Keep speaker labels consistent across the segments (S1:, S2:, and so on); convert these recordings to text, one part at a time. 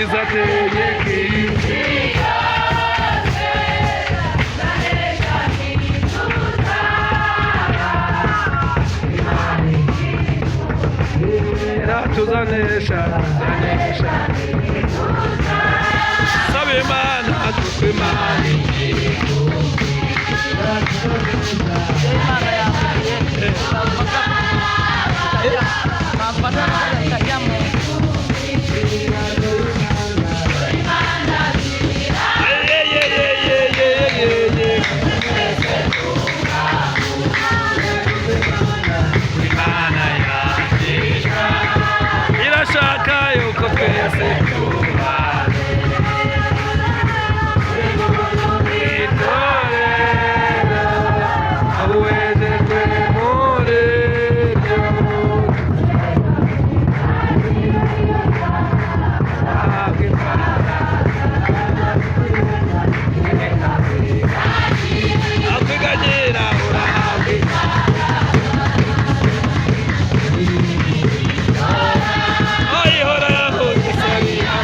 S1: Izategeka isi. Tuzanesha, tuzanesha. Saba Imana, kuko Imana
S2: Imana yambwiye bamfasha kujyamo.
S1: Ye, ye, ye, ye, ye, ye, ye. Imana yacu irashaka yuko twese tubana itorero abuwejejwe muri ryo. Akwiganyira urahabwa. Ayihoraho isabira.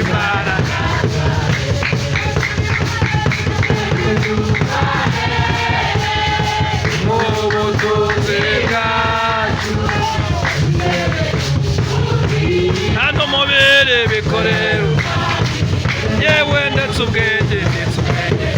S1: Imbaraga. Mu butunzi bwacu hano mubiri bikorera, yewe ndetse ubwenge, ndetse ubwenge.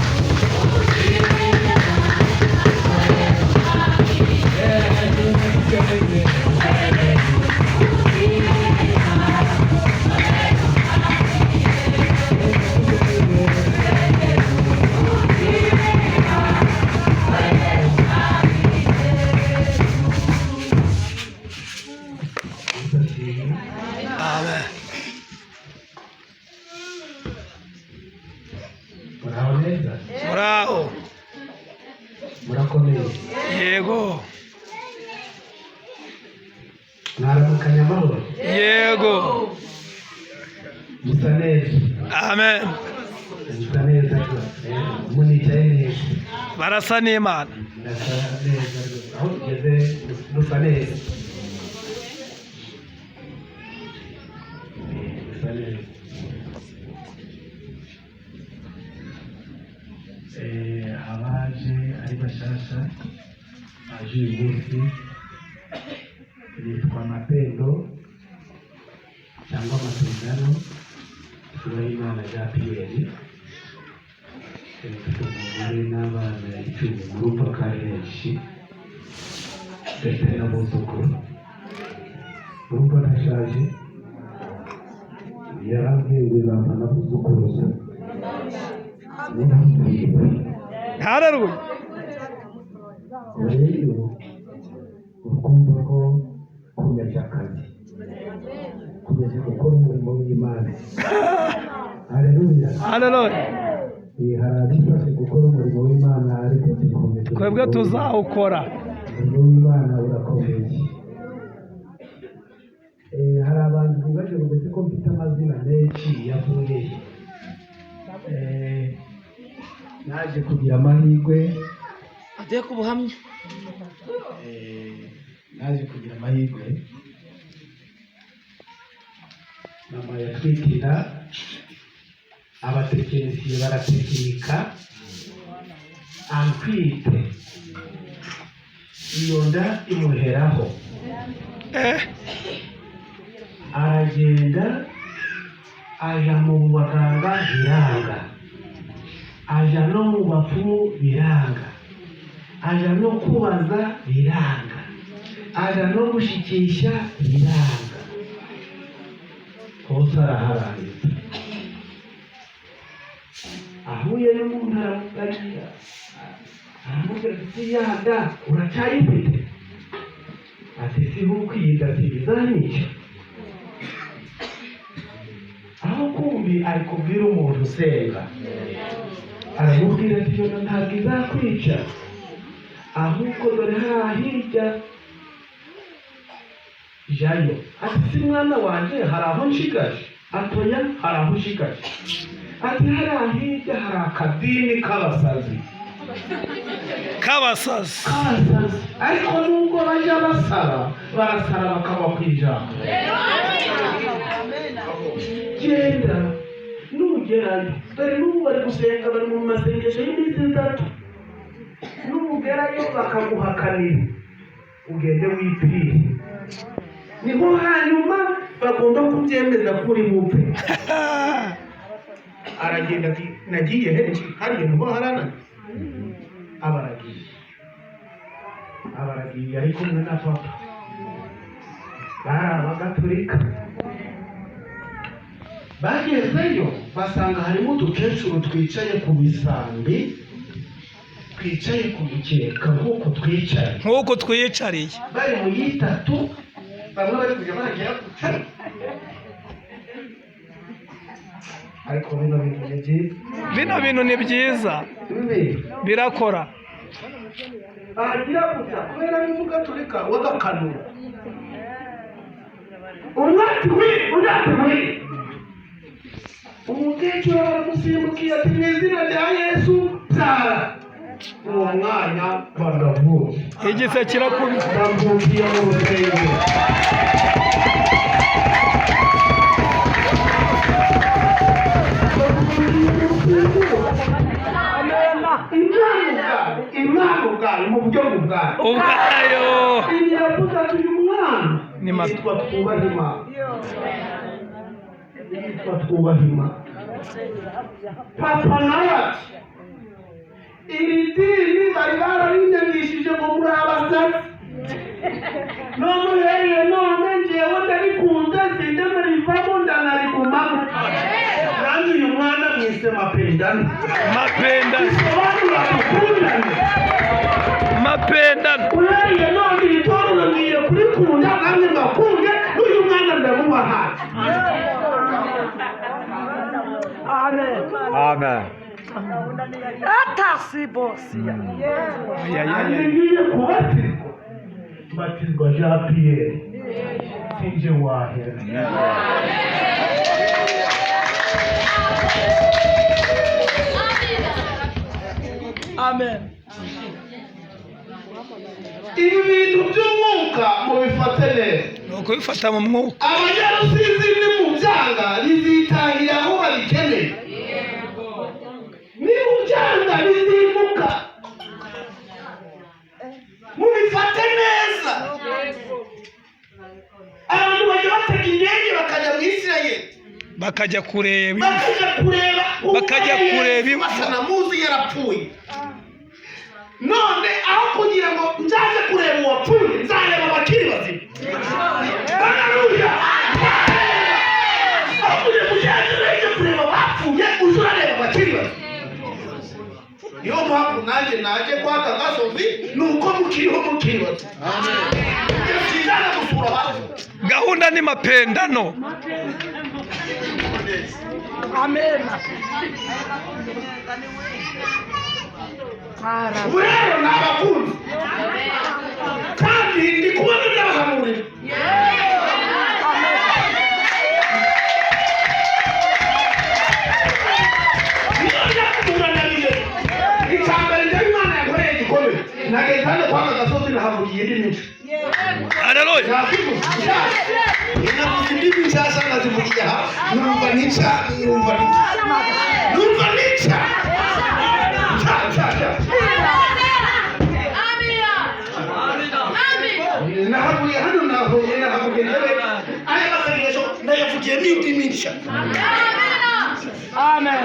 S1: Amen.
S3: Muraho neza?
S1: Muraho.
S3: Murakomeye?
S1: Yego.
S3: Mwaramukanya amahoro?
S1: Yego.
S3: Musa neza?
S1: Amen.
S3: Musa neza rwose, municaye neza.
S1: Barasa n'Imana.
S3: Murasa neza rwose, aho tugeze musa neza. Musa neza. Abaje ari bashasha baje uyu munsi, nitwa Mapendo cyangwa Matungano Tubayimana Jean Pierre. Mfite umugore n'abana 10, murumva ko ari benshi, ndetse n'abuzukuru. Urumva ntashaje, yarambwiye ngo izampa n'abuzukuruza.
S1: Haleluya.
S3: Rero ukumva ko komeje akazi, komeje gukora umurimo w'Imana. Haleluya.
S1: Haleluya.
S3: Hari abifashe gukora umurimo w'Imana, ariko dukomeje.
S1: Twebwe tuzawukora.
S3: Umurimo w'Imana urakomeye. Hari abantu bibaje ngo mbese ko mfite amazina menshi yavuye he? Naje kugira amahirwe.
S2: Aduhe ku buhamya.
S3: Naje kugira amahirwe, mama yatwikira, abatekinisiye baratekinika antwite, iyo nda imuheraho. Aragenda aja mu baganga biranga, aja no mu bapfumu biranga, aja no kubaza biranga, aja no gushikisha biranga, hose araharangiza. Ahuye n'umuntu aramuganira, aramubwira ati: "Si ya nda uracyayifite?" Ati: "Si ukwiye." Ati: "Bizanica." Aho kumbi ari kubwira umuntu usenga, aramubwira ati: "Iyo nda ntabwo izakwica, ahubwo dore hariya hirya jayo." Ati: "Si mwana wanjye, hari aho nshigaje?" Atoya, hari aho ushigaje. Ati: "Hariya hirya hari akadini k'abasazi."
S1: K'abasazi.
S3: Abasazi. Ariko nubwo bajya basara, barasara bakaba ku ijambo. Genda, nugerayo, dore n'ubu bari gusenga, bari mu masengesho y'iminsi 3. Nugerayo bakaguhakanira, ugende wipire, niho hanyuma bagomba kubyemeza ko uri bupfe. Aragenda ati: "Nagiye henshi, hariya niho harananiye." Abaragiye, abaragiye ari kumwe na papa, bari Abagatulika. Bagezeyo basanga harimo udukecuru twicaye ku bisambi, twicaye ku mukeka nk'uko twicaye.
S1: Nk'uko twiyicariye.
S3: Bari mu yitatu, bamwe bari kujya baragera ku 10. Ariko bino bintu ni byiza.
S1: Bino bintu ni byiza.
S3: Ibi bintu
S1: birakora.
S3: Bagira gutya kubera n'Umugatulika w'agakanura, umwe ati: "Wi", undi ati: "Wi". Umukecuru baramusimbukiye ati: "Mu izina rya Yesu, byara." Uwo mwanya baravuze.
S1: Igise kirakubita.
S3: Bavukiye mu rusengero. Bavukiye mu rusengero. Imana ubwayo, Imana ubwayo, mu buryo bubwayo
S1: ubwayo
S3: iravuga ati: "Uyu mwana
S1: Ni mato.
S3: yitwa Twubahe Imana, yitwa Twubahe Imana." Papa nawe ati: "Iri dini bari bararinyamishije ngo muri abasazi, none uhereye none njyewe ndarikunze, sindamarivamo, ndanarigumamo. Nanjye uyu mwana mwise Mapendano."
S1: Mapendano.
S3: Bisobanura dukundane.
S1: Mapendano.
S3: Uhereye none iri torero ngiye kurikunda, namwe mbakunde, n'uyu mwana ndamuba hafi.
S2: Amen.
S4: Amen.
S2: Atasibosia.
S3: Nanjye ngiye kubatizwa, mbatizwa Jean Pierre, sinjye wahera.
S2: Amen.
S3: Ibi bintu by'umwuka mubifate neza.
S1: Ni ukubifata mu mwuka.
S3: Abanyarusizi ni mu byanga bizitahira aho babikeneye, ni mu byanga bizimuka. Mubifate neza. Abantu bajya batega indege bakajya mu Isirayeli,
S1: bakajya kureba,
S3: bakajya kureba.
S1: Bakajya kureba imva.
S3: Basanamuzi yarapfuye. None aho kugira ngo nzaze kureba uwapfuye, nzareba abakiri bazima. Haleluya! Aho kugira ngo uzaze kureba abapfuye, uze urareba abakiri bazima. Niyo mpamvu nanjye naje kwaka gasozi, ni uko mukiriho, mukiri bazima. Sinzaza gusura abapfuye.
S1: Gahunda ni mapendano.
S2: Amen.
S3: Ubu rero ni abakunzi, kandi ndi kubona ibyabahanurira. Niyo njya guhura na bibiri, icya mbere njyewe Imana yankoreye gikomeye, nageze hano kwaka gasozi nahavugiye indimi nshya.
S1: Haleluya.
S3: Nazivuze nshyashya, navuze indimi nshyashya, nazivugiye aha, numva nica, numva nica, numva nica nshya nshya nshya. Nahavuye hano, nahuye, nahavuye njyewe aya masengesho nayavugiyemo indimi nshya.
S2: Amen.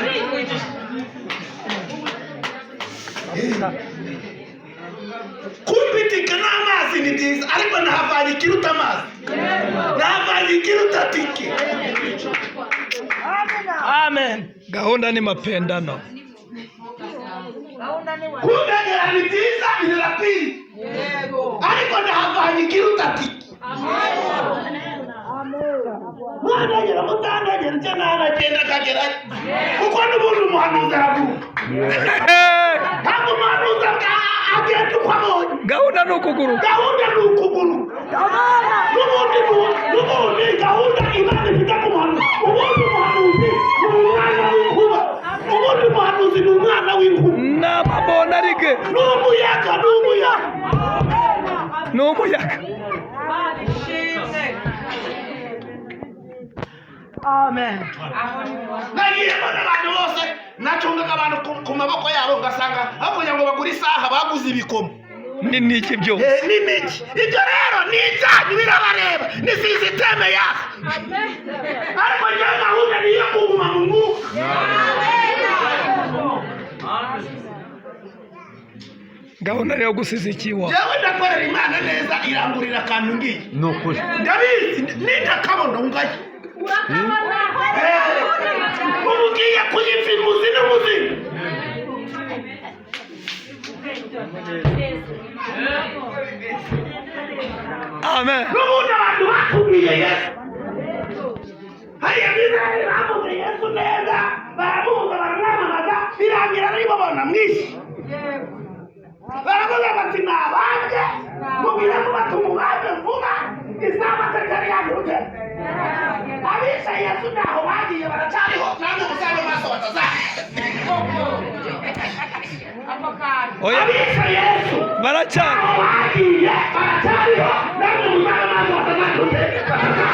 S3: Kumbitika n'amazi ni byiza, ariko nahavanye ikiruta amazi, nahavanye ikiruta tike.
S2: Amen.
S1: Gahunda ni mapendano.
S3: Kundegera ni byiza, birakwiye, ariko nahavanye ikiruta tike. Mwanegera, mutandegera, icyo nanagenda akagerayo, kuko n'ubundi umuhanuzi aravuga. Ntabwo umuhanuzi agenda uko abonye.
S1: Gahunda ni ukuguruka.
S3: Gahunda ni ukuguruka. N'ubundi gahunda Imana ifite ku muhanuzi, ubundi umuhanuzi ni umwana w'inkuba. Ubundi N'ubundi umuhanuzi ni umwana w'inkuba.
S1: Ni amabonarige.
S3: Ni umuyaga, ni umuyaga.
S1: Ni umuyaga.
S2: Amen.
S3: Nagiye mbona abantu bose, nacungaga abantu ku maboko yabo, ngasanga aho kugira ngo bagure isaha baguze ibikomo.
S1: Ni n'iki byose?
S3: N'imigi. Ibyo rero ni ibyanyu, birabareba, ni sisiteme yaho, ariko njyewe gahunda ni iyo kuguma mu mwuka.
S1: Gahunda niyo gusiza ikiwa.
S3: Njyewe ndakorera Imana neza, irangurira akantu ngiye.
S4: Ni ukuri.
S3: Ndabizi, nintakabona ungaye. Ubu ugiye kuyiva imuzi n'umuzimu.
S1: Amen.
S3: N'ubundi abantu bakubwiye Yesu hariya mu Israheli, bavuze Yesu neza, baramuvuga, baramwamamaza, birangira aribo banamwishe. Baravuga bati: "Nabambwe, mubwire vuba, tumubambe vuba, isabato itari yagiruke." Abishe Yesu ntaho bagiye, baracyariho, namwe muzabe maso batazaza.
S1: Oya.
S3: Abishe Yesu
S1: Baracyari.
S3: aho bagiye baracyariho, namwe muzabe maso batazagiruke, batazaza.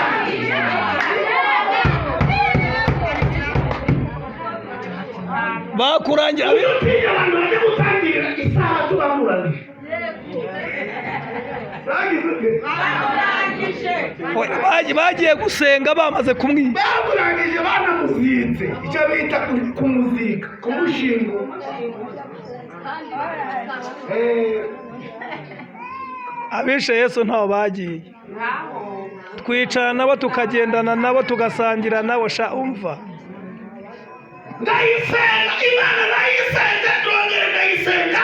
S1: Bakurangira.
S3: Iyo utinya abantu bajya gutangira isaha tubamuranije, bagize ute?
S1: Oya, bagiye gusenga bamaze kumwica.
S3: Bakurangije, banamuzinze, icyo bita kumuzika, kumushingura.
S1: Abishe Yesu ntaho bagiye. Twicara nabo, tukagendana nabo, tugasangira nabo, sha umva.
S3: Ndayisenga Imana, ndayisenze, ndongere ndayisenga.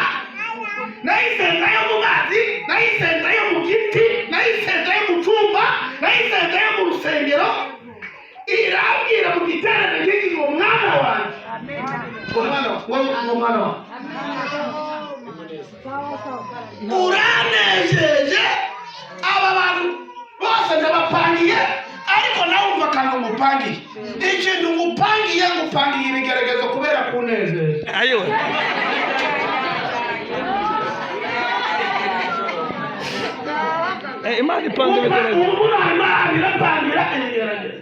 S3: Nayisenza yo mu mazi, nayisenza yo mu giti, nayisenza yo mu cyumba, nayisenza yo mu rusengero. Irambwira mu giterane nk'iki ngo: "Mwana wanjye," ngo mwana ngo mwana wanjye, "uranejeje. Aba bantu bose ndabapangiye, ariko nawe umva akantu ngupangiye. Ikintu ngupangiye, ngupangiye ibigeragezo kubera kunezeza."
S1: Ayiwe. Imana ipanga ibigeragezo.
S3: Ubu Imana irapangira ibigeragezo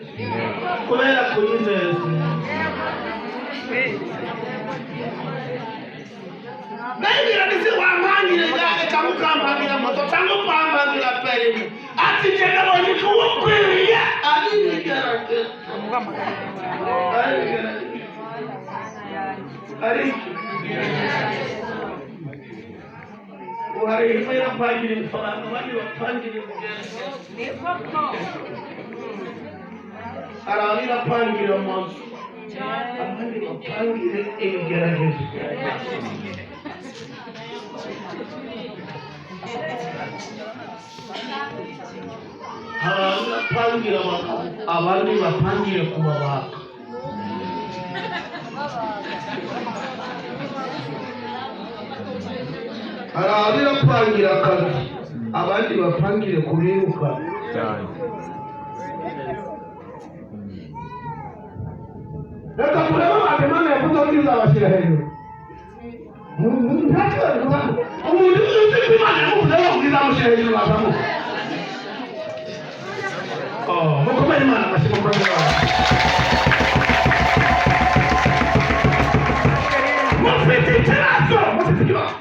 S3: kubera kuyineza. Nayibwira ndetse: "Wampangira igare cyangwa ukampangira moto cyangwa ukampangira perimi?" Ati: "Njye nabonye ko ukwiriye ari ibigeragezo, ari ibigeragezo, ari ubu." Hari imwe irapangira ibifaranga, abandi bapangira ibigeragezo, hari aho irapangira amazu, abandi bapangire ibigeragezo. Hari aho irapangira abagabo, abandi bapangire kubabaga. Hari aho irapangira akazi, abandi bapangire kubiruka.
S4: Cyane.
S3: Reka turebe abantu Imana yavuze ko izabashyira hejuru. Nta kibazo, umuntu uzi ko Imana yamuvuzeho ngo izamushyira hejuru bazamuha. Oh, mukomere Imana amashyi, mukomere Imana. Mufite ikibazo, mufite ikibazo.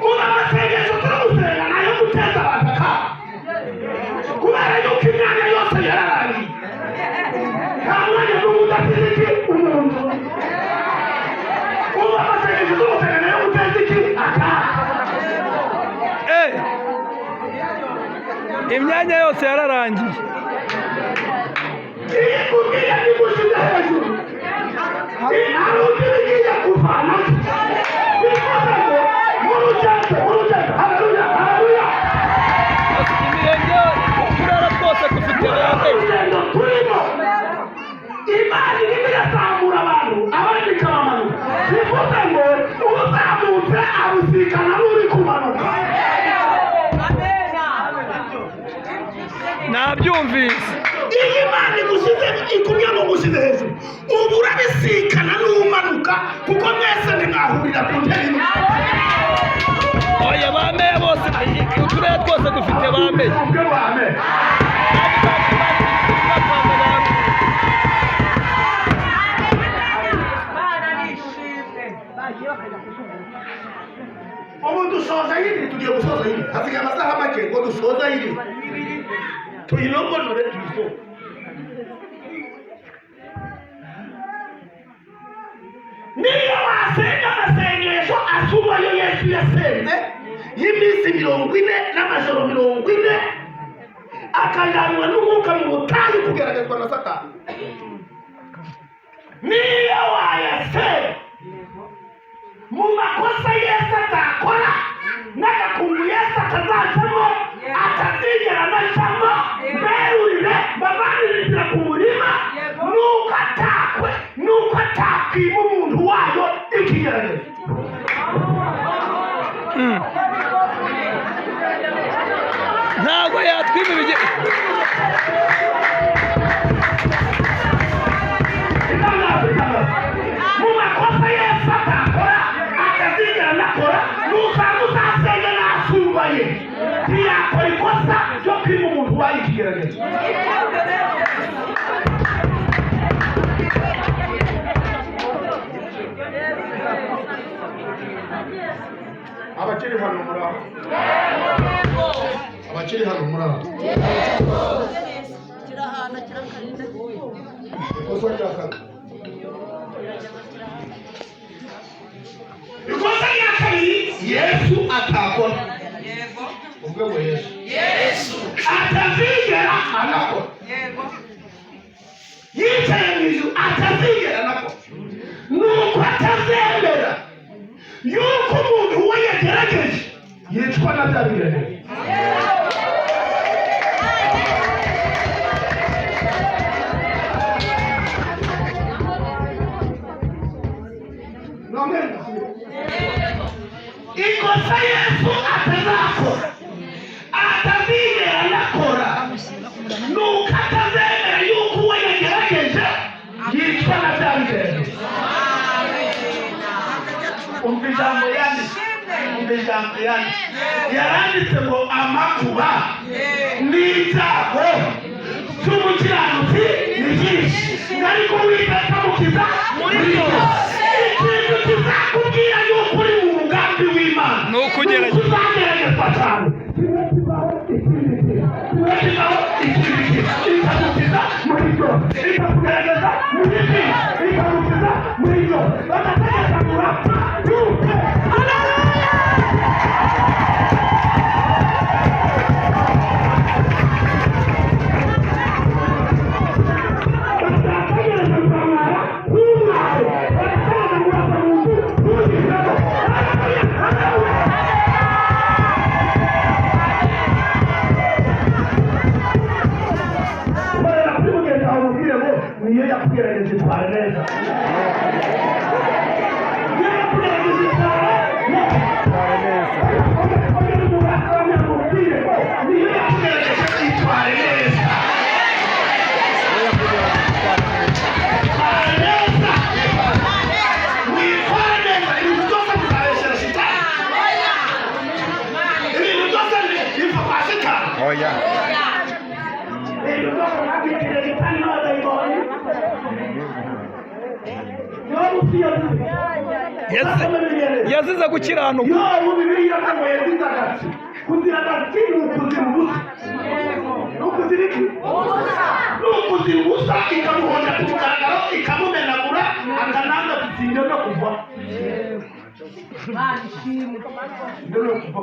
S3: Ubu amasengesho turi gusenga ni ayo guteza abantu akaga, kubera yuko imyanya yose yararangiye, nta mwanya n'umwe udafite iki umuntu. Ubu amasengesho turi gusenga ni ayo guteza iki akaga.
S1: Imyanya yose yararangiye.
S3: Iyo ikubwiye igushyize hejuru, hari undi bigiye kuvana. Bivuze ngo mu rugendo, mu rugendo, haleluya, haleluya.
S1: Imirenge, uturere twose dufite bande.
S3: Urugendo turimo, Imana irimo irazamura abantu, abandi ikabamanuka. Bivuze ngo uzamutse abusikana n'uri kumanuka.
S1: Nabyumvise.
S3: Iyo Imana igushyize, ikubwira ngo ngushyize hejuru, ubu urabisikana n'umanuka, kuko mwese ntimwahurira ku ntebe imwe.
S1: Oya, bameye bose, uturere twose dufite bameye.
S3: Ubwe bame. Ubu dusoza yiri, tugiye gusoza yiri, hasigaye amasaha make ngo dusoza yiri, tuyinogonore, tuyisoze. Niyo wasenga amasengesho asumba ayo Yesu yasenze y'iminsi 40 n'amajoro 40, akajanwa n'umwuka mu butayu kugeragezwa na Satani, niyo wayasenga mu makosa Yesu atakora n'agakungu Yesu atazacamo, atazigera anacamo, mberurire babaniriza ku murima, nuko atakwe, nuko atakwima umuntu wayo ikigeragezo.
S1: Ntabwo yatwima ibige.
S3: Mu makosa Yesu atakora, atazigera anakora, nusanga uzasenga nasumbaye, ntiyakora ikosa ryo kwima umuntu wayo ikigeragezo. Abakiri hano muri aho, abakiri hano muri aho. Ikosa rya kabiri, ikosa rya kabiri Yesu atakora, ubwo ngo Yesu atazigera anakora yicaye mu ijuru, atazigera anakora, nuko atazemera yuko umuntu we yagerageje yicwa na bya bigeragezo. None ikosa Yesu atazakora, atazigera anakora, nuko atazemera yuko uwo yagerageje yicwa na bya bigeragezo. Umva ijambo yanditse, umva ijambo yanditse, yaranditse ngo amakuba n'ibyago by'umukiranutsi ni byinshi, ariko Uwiteka amukiza muri byose. Ikintu kizakubwira yuko uri mu mugambi w'Imana
S1: Ni ukugerageza.
S3: Uzageragezwa cyane, kimwe kibaho ikindi kiba, kimwe kibaho ikindi kiba, ikagukiza muri byose, ikakugerageza muri byinshi, ikagukiza muri byose, bagategereza ngo urapfa yuko. Haleluya! Bagategereza kurangara ntumware, bagategereza ngo urapfa mu nzu ntugezemo. Haleluya! Haleluya! Korera kuri mugenzi wawe, umubwire ngo niyo yakugerageje itwara neza, niyo yakugerageje itwara neza. Ongera umubwire, umubwire ngo niyo yakugerageje itware neza, itware neza, witware neza. Ibintu byose bizabeshyera shitani, ibintu byose biva kwa shitani.
S4: Oya.
S3: Ibintu byose babyitiriye shitani n'abadayimoni. Yobu si yazize.
S1: Yazize gukiranuka.
S3: Yobu, Bibiliya iravuga ngo yazize agatsi. Kuzira agatsi ni ukuzira ubusa. Ni ukuzira iki? Ni ukuzira ubusa, ikamuhonda ku mugaragaro, ikamumenagura, akananga tutinde no kuva. No kuva.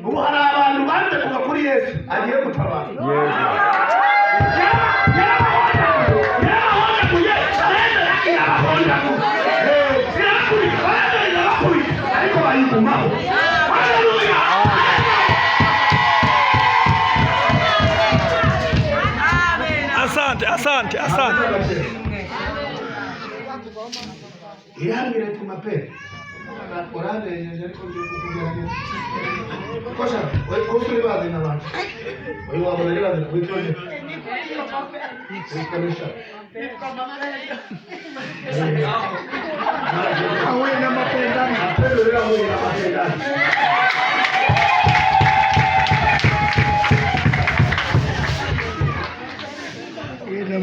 S3: Ubu hari abantu banze kuva kuri Yesu agiye gutabara. Yarabahondaguye, baremera, irabahondagura. Irabakubita, baremera, irabakubita, ariko bayigumaho. Haleluya!
S1: Asante, asante, asante.
S3: Irambwira ati: "Mapere, uranejeje, ariko ngiye kukugerageza." Kosha, kose uri bazina abantu, uyu wabona ari bazina witwa nde?
S2: Nitwa Mapendo.
S3: Ahuye n'amapendano. Mapendo rero ahuye n'amapendano.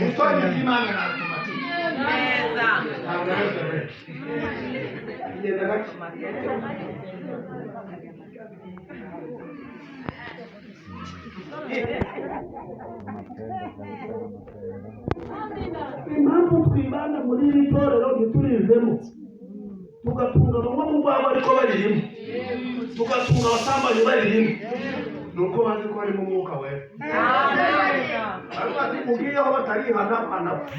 S3: Itorero ry'Imana ni automatique. Ntabwo ari automatique. Igenda gake. Impamvu twibanda muri iri torero ntiturizemo, tugatunga bamwe mu rwabo ariko baririmo, tugatunga abasambanyi baririmo, ni uko bazi ko harimo umwuka wera. Ariko ati ugiyeho batarihana anapfa,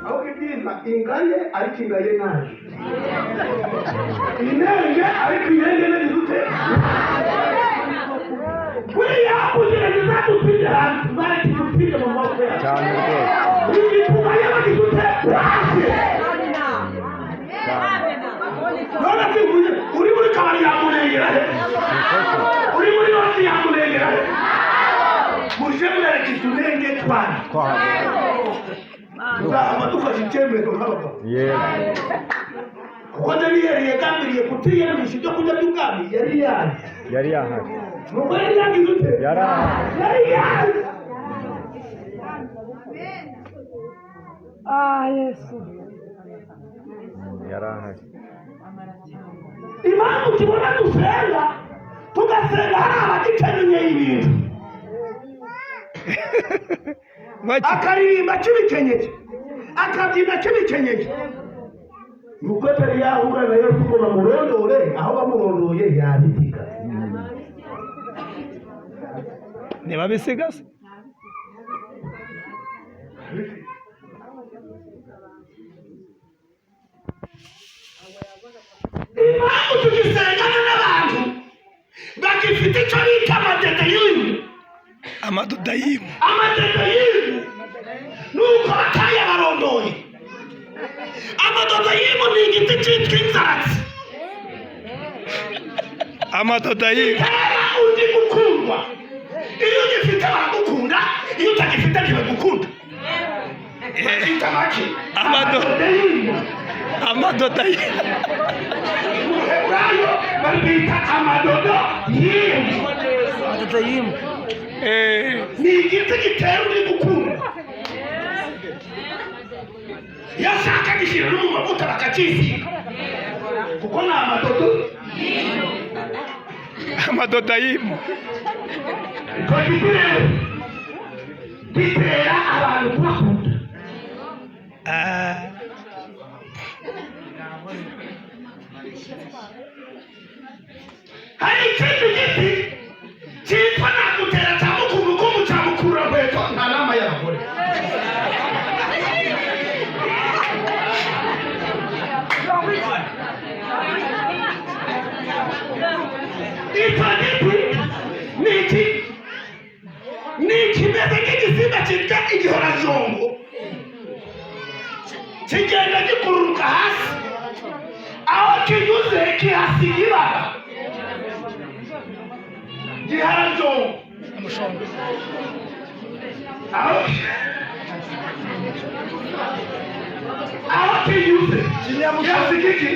S3: ahubwo ibyiza ingaye ariko ingaye naje inenge ariko inenge nagizute buriya kugira ngo izadupfire hanze barakidupfire mu maboko yacu
S4: Cyane rwose.
S3: igitugaye bagizute hasi.
S4: Cyane.
S3: None se uri muri kabari yamunengera he? Uri muri hoti yamunengera he? Muje mwerekeza unenge twana
S4: Twahageze.
S3: tuzahama dufashe icyemezo nk'abagabo.
S4: Yego.
S3: Kuko Daniyeli yagambiriye kutiyamisha ibyo kurya by'ubwami yari yaje.
S4: Yari yahari.
S3: Nuko yari yagize ute?
S4: Yari ahari.
S3: Yari yaje.
S2: Ah, Yesu.
S4: Yari ahari.
S3: Impamvu tubona dusenga tugasenga hari abagikenyeye ibintu
S1: Baki
S3: akaririmba kibikenyeye akabyina kibikenyeye, nuko atari yahura na Yesu ngo bamurondore, aho bamurondoye yabisiga.
S1: Ntibabisiga se?
S3: Impamvu tugisengana n'abantu bagifite icyo bita amadedeyimu,
S1: Amadudayimu.
S3: Amadedeyimu nuko batayabarondoye. Amadodayimu ni igiti cyitwa inzaratsi.
S1: Amadodayimu.
S3: Gitera undi gukundwa. Iyo ugifite baragukunda, iyo utagifite ntibagukunda. Bakita make? Amadodayimu.
S1: Amadodayimu.
S3: Mu Ruheburayo babita amadodo yimu. Ni igiti gitera undi gukundwa. Iyo ashaka gishyira no mu mavuta bakakisiga, kuko ni amadodo.
S1: Amadodayimu.
S3: Icyo giti rero gitera abantu kubakunda.
S1: Ah.
S3: Hari ikindi giti cyitwa nagutera cya mukungukungu cya mukurankweto, nta nama y'abagore. Icyo giti ni iki? Ni ikimeze nk'igisimba cyitwa igihorajongo, kigenda gikururuka hasi, aho kinyuze kihasiga ibara. Giharajongo aho kinyuze kihasiga iki?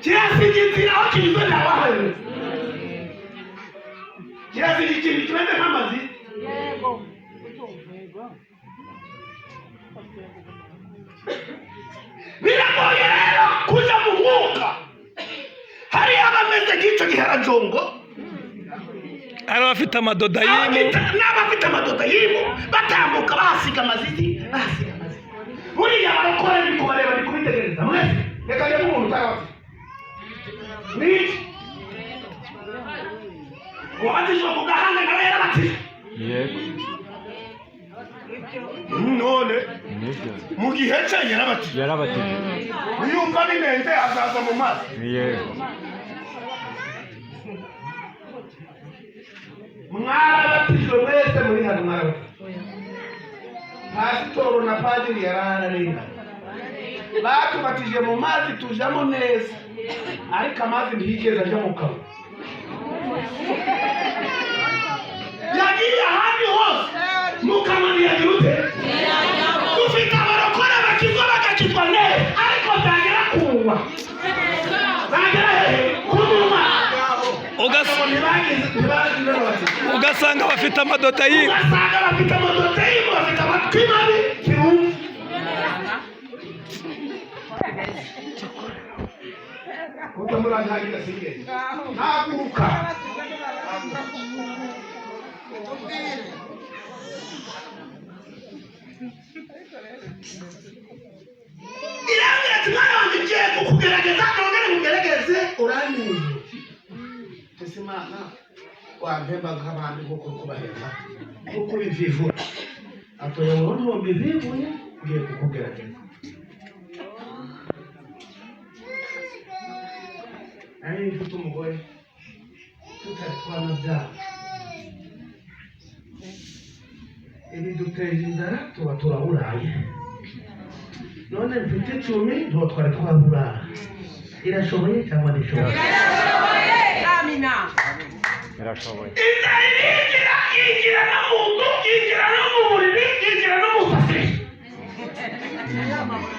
S3: Kihasiga inzira. Aho kinyuze ntawahayoze, kihasiga ikintu kimeze nk'amazi. Biragoye rero kuja mu mwuka hariyo abameze nk'icyo giharajongo.
S1: Hari abafite amadodayimu.
S3: N'abafite amadodayimu batambuka bahasiga amazizi, bahasiga amazizi. Buriya barokore ndi kubareba, ndi kubitegereza mwese. Reka ndebe umuntu utarabafite ni iki uwabatijwe ku gahanga nawe yarabatijwe.
S4: Yego.
S3: None
S4: Nibyo.
S3: mu gihe cye yarabatijwe.
S4: Yarabatije.
S3: Yumva binenze azaza mu mazi.
S4: Yego.
S3: Mwarabatijwe mwese muri hano, mwarabatijwe. Pasitoro na padiri yarararenga, batubatije mu mazi tujamo neza, ariko amazi ntiyigeze ajya mu kanwa. Wagiye ahandi hose mu kanwa ntiyagira ute. Dufite abarokore bakizwa, bagakizwa neza, ariko byagera ku munwa, bagera hehe? Ku munwa. Ntibagize bati
S1: Ugasanga bafite amadotayi.
S3: Ugasanga bafite amadoteyimu, bafite amatwi mabi, ntibumva. Kuko murantangira singende ntaguruka. Irambwira ati: "Mwana wanjye, ngiye kukugerageza, nongere nkugerageze." Uraniye ese Imana wampemba nk'abandi nk'uko uri kubahemba, nk'uko ubivivura? Atoya burundu ngo mbivivuye, ngiye kukugerageza. Nari mfite umugore tutari twanabyara, ibi duteje inzara, tuba turaburaye. None mfite 10, ntabwo twari twaburara. Irashoboye cyangwa ntishoboye?
S2: Amina.
S4: Irashoboye.
S3: Inzara irinjira, yinjira no mu nzu, yinjira no mu buriri, yinjira no mu safuriya.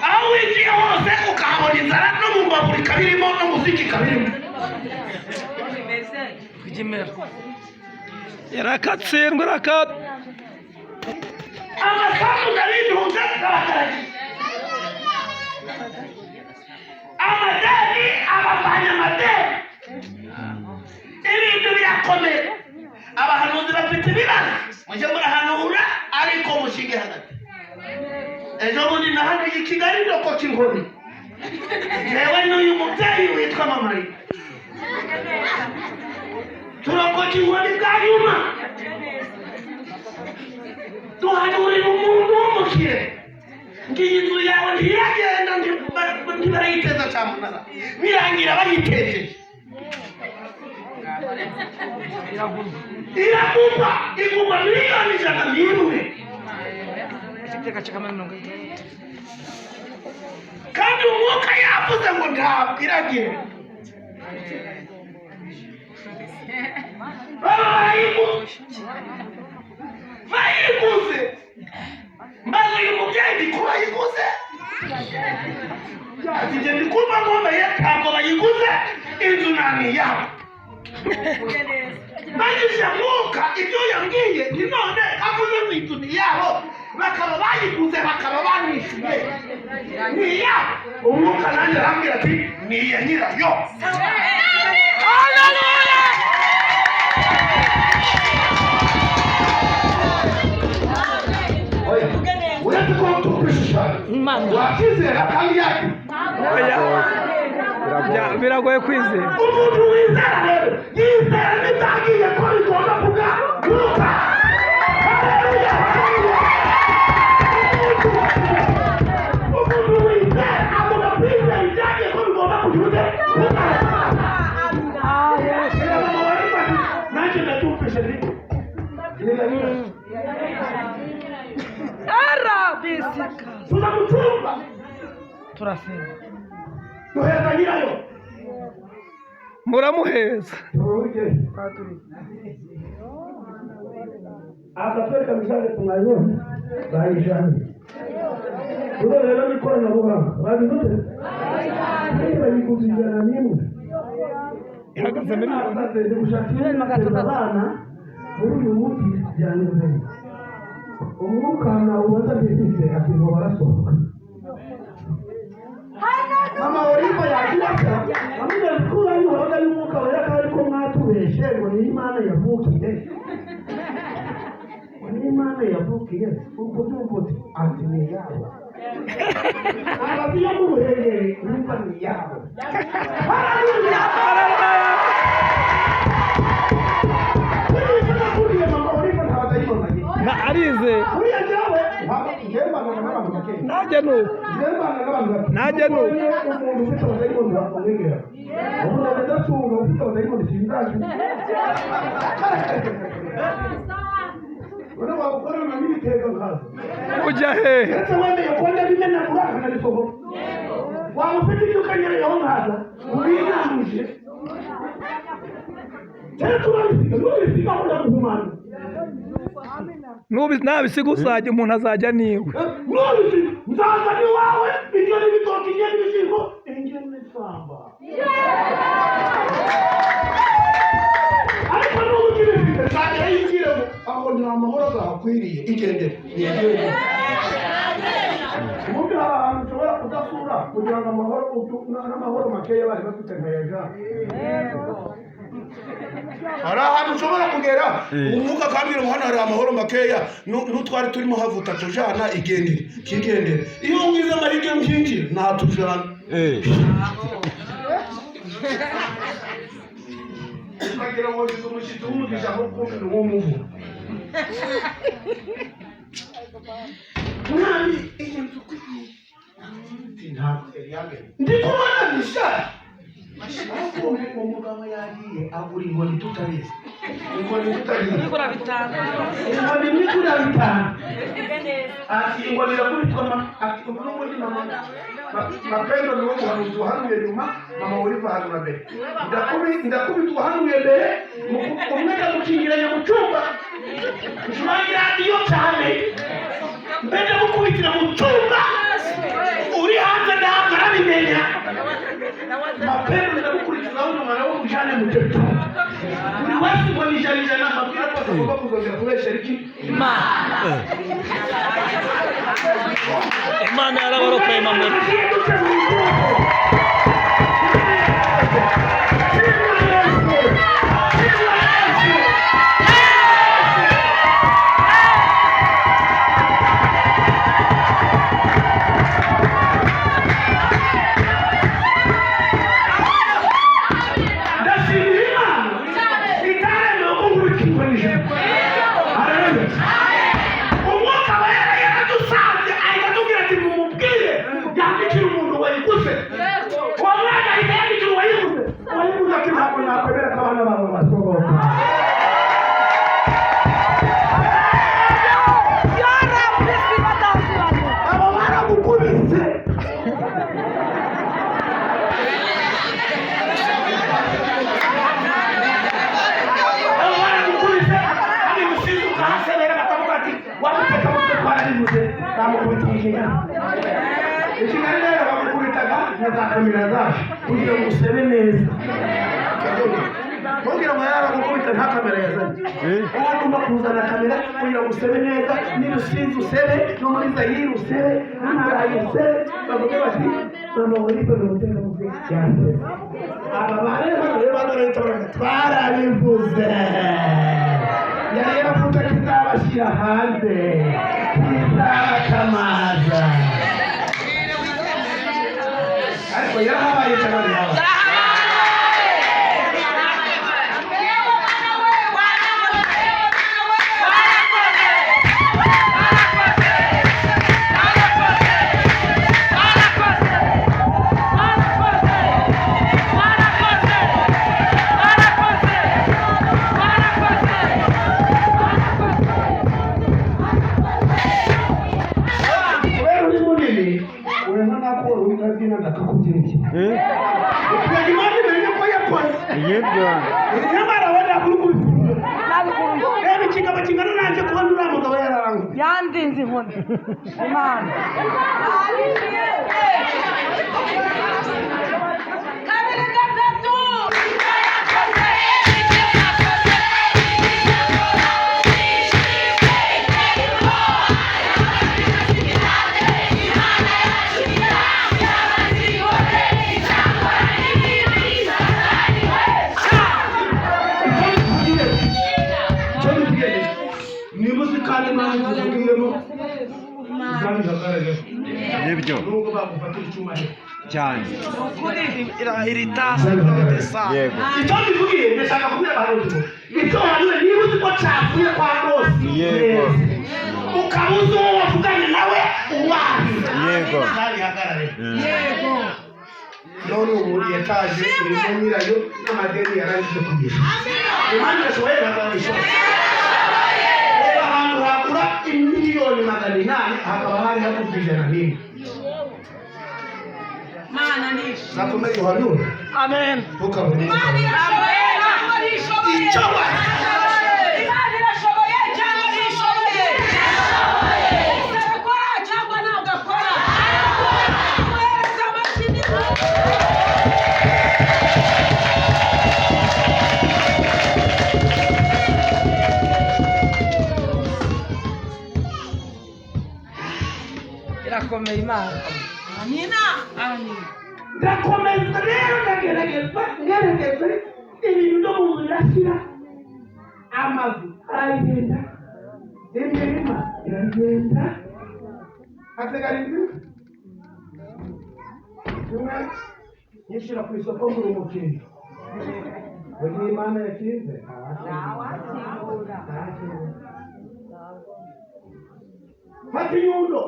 S3: Aho winjiye hose ukahabona inzara, no mu mbabura ikaba irimo, no mu ziki ikaba irimo.
S1: Irakatsindwa, irakat
S3: Amasambu ndabintunze, ndabagaragiye amadeni, abavanye amadeni, ibintu birakomeye. Abahanuzi bafite ibibazo, mujye murahanura ariko mushinge hagati. Ejo bundi na hano i Kigali ndokoka inkoni, jewe n'uyu mubyeyi witwa Mamarika, turokoka inkoni bwa nyuma, duhanurira umuntu w'umukire ngo iyi nzu yawe ntiyagenda, ntibarayiteza cyamunara, birangira bayitejeje, iragurwa, igurwa miliyoni 101. Kandi umwuka yavuze ngo ntabwo iragenda, baba barayiguze, bayiguze. Maze uyu mubyeyi ndi kuba ayiguze, ati: "Njye ndi kumva nkomeye, ntabwo bayiguze, inzu nani yabo." Bagize mwuka ibyo yambwiye ni none avuze ngo inzu ni yabo, bakaba bayiguze, bakaba banishyuye, ni iyabo. Umwuka nanjye arambwira ati: "Ni iya nyirayo." Haleluya! Oya, uretse ko turi kwishushanya, wakizera kandi yacu
S1: Oya. Biragoye kwizera.
S3: Umuntu wizera rero yizera n'ibyagiye ko bigomba kugaruka. Haleluya, haleluya! Umuntu wizera agomba kwizera ibyagiye ko bigomba kugira kugaruka. Nanjye ndabyumvise, ndimo tuza mu cyumba,
S2: Turasenga.
S3: duheza nyirayo.
S1: Muramuheza.
S3: Akatwereka message tunayibona, bayijanye. Uno rero ni ikoranabuhanga, babivuze bayiguze 101.
S1: Ihagaze miliyoni.
S3: Ndi gushaka abana muri uyu mujyi, byanyuzanye umwuka nawubaza bifite, ati ngo barasohoka. Mama Oliva yagira atya, amubwira ko yabihoraga y'umwuka wera, kandi ko mwatubeshe ngo ni Imana yavukiye, ngo ni Imana yavukiye. Ubwo byumva uti? Ati: "Ni iyabo." Abazi yo mu Ruhengeri yumva ni iyabo. Haleluya! Buriya nakuriye mama Oliva ntabwo atayibonanye.
S1: Na arizeye.
S3: Buriya njyewe ntabwo njyewe mbana n'abantu bakeya.
S1: Nanjye ni uko.
S3: Njyewe mbana n'abantu bakeya.
S1: Nanjye ni uko.
S3: Umuntu ufite abadayimoni bakumwegera, umuntu adatunga ufite abadayimoni sinzaje none wagukorana n'ibitega nkazo.
S1: Ujya hehe?
S3: Ndetse wemeye ko ndabimenagura akanabisohora, waba ufite ibyo ukanyereyeho nkaza ubinanduje cyangwa turabisiga, nubisiga aho ndaguhumana.
S1: Nabisiga uzajya umuntu azajya niwe.
S3: Nubisiga nzaza n'iwawe, ibyo n'ibitoki, ibyo n'ibishyimbo, ibyo n'isamba. Ariko n'ubu ukibifite nzagera yibwire ngo aho nta mahoro gahakwiriye, igendere nigendere. Ubundi hari ahantu ushobora kudasura kugira ngo amahoro n'amahoro makeya bari bafite nkayajana. Hari ahantu ushobora kugera umwuka akambwira ngo hano hari amahoro makeya, n'utwari turimo havuta tujana, igendere kigendere. Iyo ngize amahirwe nkinjira ntatujana. Ukagira ngo ngize umushyitsi w'umugisha aho kumbi ni uw'umuvu. Mwami, iyi nzu ntabwo yari yamenye. Ndi kubona nishaje. Ariko umugabo yagiye agura inkoni tutabizi. Inkoni tutabizi.
S2: Igura bitanu.
S3: Inkoni imwe igura bitanu. Ati inkoni irakubitwa ati n'ubundi mama Mapendo niwe muhanuzi wahanuye nyuma, mama uri kuhanura mbere. Ndakubitwa uhanuye mbere, umwe ndamukingiranye mu cyumba. Ncuranga iradiyo cyane. Mbe ndamukubitira mu cyumba. Uri hanze ntabwo arabimenya. Mapendo ndamukurikizaho nyuma nawe umujyane mu cyo cyumba. Buri wese ngo ni ijana ijana, amabwira ko atagomba kuzongera kubeshya iki?
S1: Imana. Imana yarabarokoye mama.
S3: Ndashimira Imana itaremewe ko nkurikirwa n'ijana. Haleluya. Umwuka wera yaradusanze ahita atubwira ati mumubwire yandikire umuntu wayiguze. Uwo mwana ahita yandikira uwayiguze. Uwayiguze ati ntabwo nakwemera ko abana bawe basohoka. Abo baragukubise. Abo baragukubise kandi usize ukahasebera bakavuga ati wamuteka mutwe twarabivuze bamukubitiye ikigali. Ikigali rero bagukubitaga na za kamera zacu kugira ngo usebe neza. Ntubwire ngo yaragukubita nta kamera yazanye. Uba ugomba kuzana kamera kugira ngo usebe neza, niba usinze usebe, no muri Zayire usebe, no muri Burayi usebe, bavuge bati mama waripe ni umutekamutwe yasebe. Aba bareba rero barahita baravuga twarabivuze. Yari yaravuze ko izabashyira hanze, izabakamaza. Ariko yarahabaye cyangwa ntihabaye? Kubera uri munini urema nakora utabyina ndakakubyirushya. Kugira Imana imenye ko yakoze.
S4: Yibyo.
S3: Nyamara we ntabwo uri kubikurura. Reba ikigabo kingana nanjye kubona uriya mugabo yararanguye.
S2: Yandinze inkoni. Imana.
S5: Kabiri gatatu.
S3: Icyo bikubwiye, niba uzi kandi impamvu zikubwiyemo uzabihagararireho.
S4: Nibyo.
S3: Nubwo bagufatira icyuma he.
S4: Cyane. Yego.
S3: Icyo mbivugiye ndashaka kubwira abahanuzi ngo icyo wahanuye niba uzi ko cyavuye kwa Mose
S4: Yego.
S3: ukaba uzi uwo wavuganye nawe uwabi
S4: Yego.
S3: uzabihagararireho. None ubu etaje irimo nyirayo n'amadeni yarangije kwishyura. Impamvu irashoboye ntabwo ishoboye. Reba ahantu hagura miliyoni 800 hakaba hari hagurwa 101.
S2: Mana nishe.
S3: Nakomeye uhanure.
S1: Amen.
S3: Ntukabone.
S5: Imana irashoboye cyangwa ntishoboye?
S3: Icyo wa
S5: Imana irashoboye cyangwa ntishoboye?
S2: Komera Imana. Amina.
S3: Ndakomeza rero, ndagerageza ngerageza, ibintu byo mu nzu birashyira, amazu aragenda, imirima iragenda, hasigara inzu imwe nyishyira ku isoko ngura umukiriya. Burya Imana yakinze
S2: Ntawakingura.
S3: Fata inyundo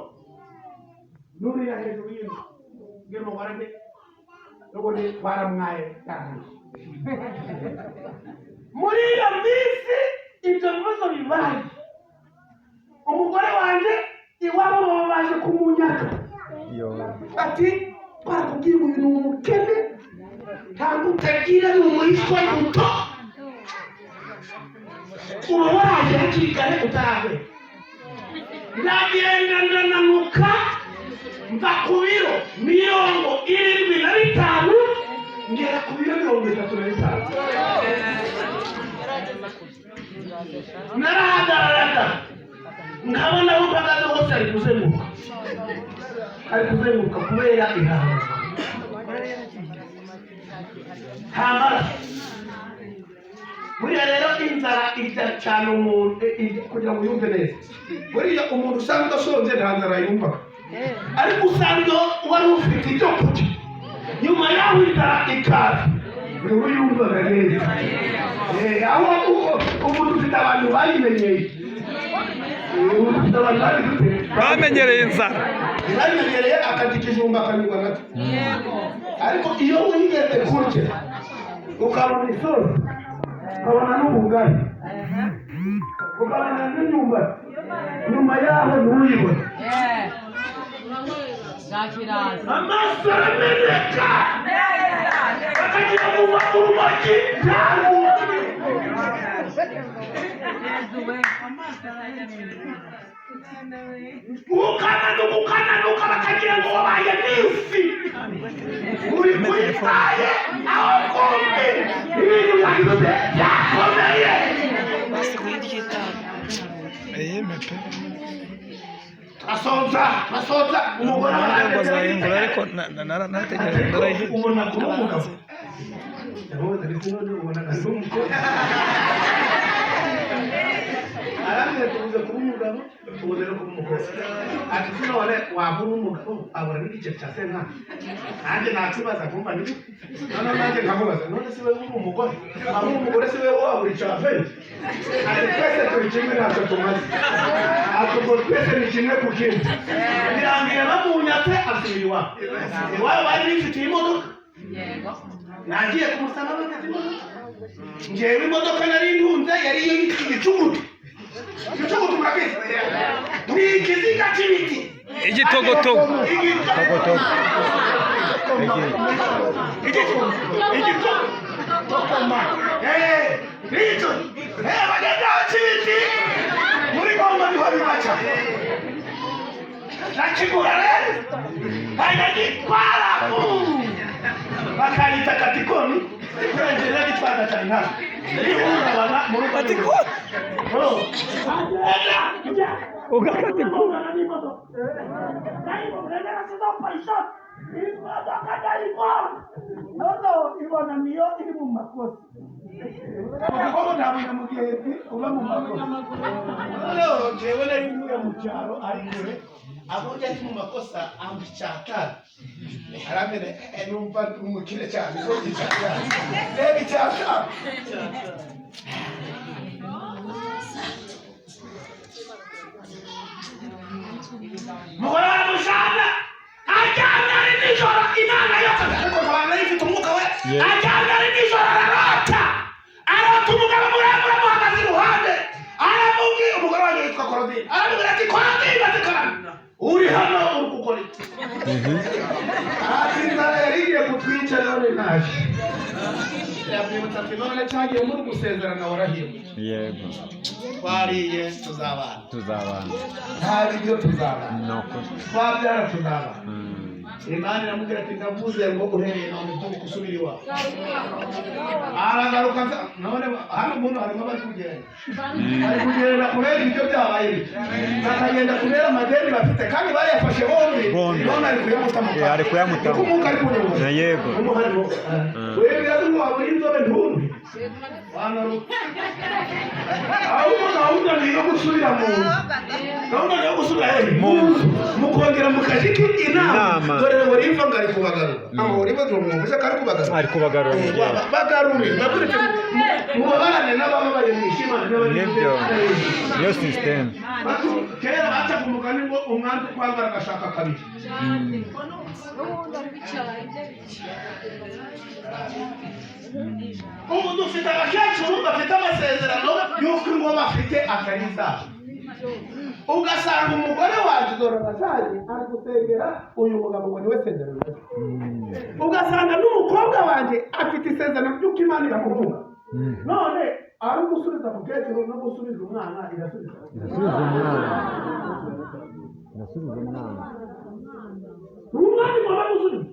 S3: nurira hejuru y'inzu, mbwira umugore nti n'ubundi twaramwaye cyane. Muri iyo minsi ibyo bibazo bibaye, umugore wanjye iwabo baba baje kumunyaka.
S4: Yo.
S3: Ati twarakubwiye ngo uyu ni umukene, ntabwo utagira, ni umuhishwa muto, uba waraje hakiri kare utarahwera. Ndagenda ndananuka, mva ku biro 75 ngera ku biro 35. Narahagararaga nkabona aho mpagaze hose ari kuzenguruka, ari kuzenguruka kubera inama nta maraso. Buriya rero inzara irya cyane umuntu kugira ngo yumve neza. Buriya umuntu usanzwe ashonje nta nzara yumvaga, ariko usanzwe wari ufite ibyo kurya, nyuma yaho inzara ikaza niwe yumvaga neza. Aho umuntu ufite abantu bayimenyeye, umuntu ufite abantu babifite
S1: Bamenyereye inzara.
S3: Bayimenyereye, akarya ikijumba akanyurwa nacyo. Ariko iyo wigeze kurya ukabona isosi, ukabona n'ubugari, ukabona n'imyumbati, nyuma yaho ntuyibone.
S2: Zakiraza.
S3: Amaso arameneka, bakagira ngo uba urumogi ntabwo.
S2: Yezu we.
S3: Ukananuka ukananuka, bakagira ngo wabaye misi, uri kuri taye, aho kumbi ibintu byagize byakomeye.
S1: Eyeme pe.
S3: Turasonza, turasonza, umugore
S1: Ntabwo azayingura, ariko narategereje ndarayihebye.
S3: Ubona kuba umugabo, ndamubaza ndetse none ubona ndi umukobwa? Arambwira tubuze kuba umugabo, tubuze no kuba umukobwa. Ati se none waba uri umugabo abura n'igice cya senkani? Nanjye nakibaza kumva ni noneho nanjye nkamubaza, none se wewe uri umugore, waba uri umugore se wewe wabura icya venti? Ati twese turi kimwe, ntacyo tumaze. Ati ubwo twese ni kimwe ku kindi. Birangira bamunyatse, asubira iwabo. Iwabo bari bifitiye imodoka.
S2: Yego.
S3: Nagiye kumusanga bafite imodoka. Njyewe imodoka nari ntunze yari igicugutu. Igicugutu murabizi, ni ikiziga cy'ibiti.
S1: Igitogotogo.
S4: Togotogo.
S3: Igitokoma nicyo bagendaho cy'ibiti muri Kongo niho bibaca. Nakigura rero nkajya bakanyita katikoni, kubera njye nagitwara cyane ntabwo ihungabana mu rugo.
S1: Katikoni. Ugakatikoni.
S3: Noneho ibona niyo iri mu makosa, kuko nta munyamugenzi uba mu makosa. Noneho njyewe nari ntuye mu cyaro ari kure, abonye ari mu makosa amba icyatanu, aramene numva ndi umukire cyane ko icyatanu, reba icyatanu. Umugore baramushana, aryamye ari nijoro, Imana yose, ariko nkaba nari mfite umwuka we. Aryamye ari nijoro ararota, arota umugabo muremure amuhagaze iruhande, aramubwira, umugore wanjye yitwa Korodine, aramubwira ati Korodine, ati karame, uri hano uri gukora iki? Ati inzara yari igiye kutwica none naje. Yamwibutsa ati none cyagiye muri gusezerana warahiriwe.
S4: Yego.
S3: Twariye tuzabana.
S4: Tuzabana.
S3: Nta biryo tuzabana.
S4: Ni ukuri.
S3: Twabyara tuzabana. Imana iramubwira ati ndavuze ngo uhereye none tubuka usubira iwawe. Aragaruka none hano umuntu harimo abari kugenda, bari kugenda kubera ibyo byabaye bityo, bakagenda kubera amadeni bafite kandi bayafashe bombi.
S4: Bombi.
S3: None ari kuyamutamo.
S4: Ari kuyamutamo.
S3: Niko umwuka ari kunyobora.
S4: Yego.
S3: Umuhari wewe biraza ngo wabura inzobe ntumwe wanaruka. Ahubwo gahunda ni iyo gusubira mu nzu, gahunda ni iyo gusubira hehe?
S4: Mu nzu.
S3: Mukongera mukajya inama.
S4: Inama.
S3: Dore ngo riva ngo ari kubagarura, ngo riva ngo mwumvise ko ari kubagarura.
S4: Ari kubagarura mu gihe.
S3: Bagarure bagarure, mubabarane n'abababaye, mwishimane n'abari.
S4: Nibyo. Niyo sisiteme.
S3: Kera bacaga umugani ngo umwanzi ukwangara agashaka kabiri. Ubu dufite abakecuru bafite amasezerano y'uko ingo bafite atari izabo, ugasanga umugore waje dore arashaje ari gusengera uyu mugabo ngo niwe sezerano rye. Ugasanga n'umukobwa wanjye afite isezerano ry'uko Imana iramuhunga. None ari ugusubiza mukecuru no gusubiza umwana, irasubiza.
S4: Irasubiza umwana. Irasubiza umwana.
S3: Umwana igomba gusubiza.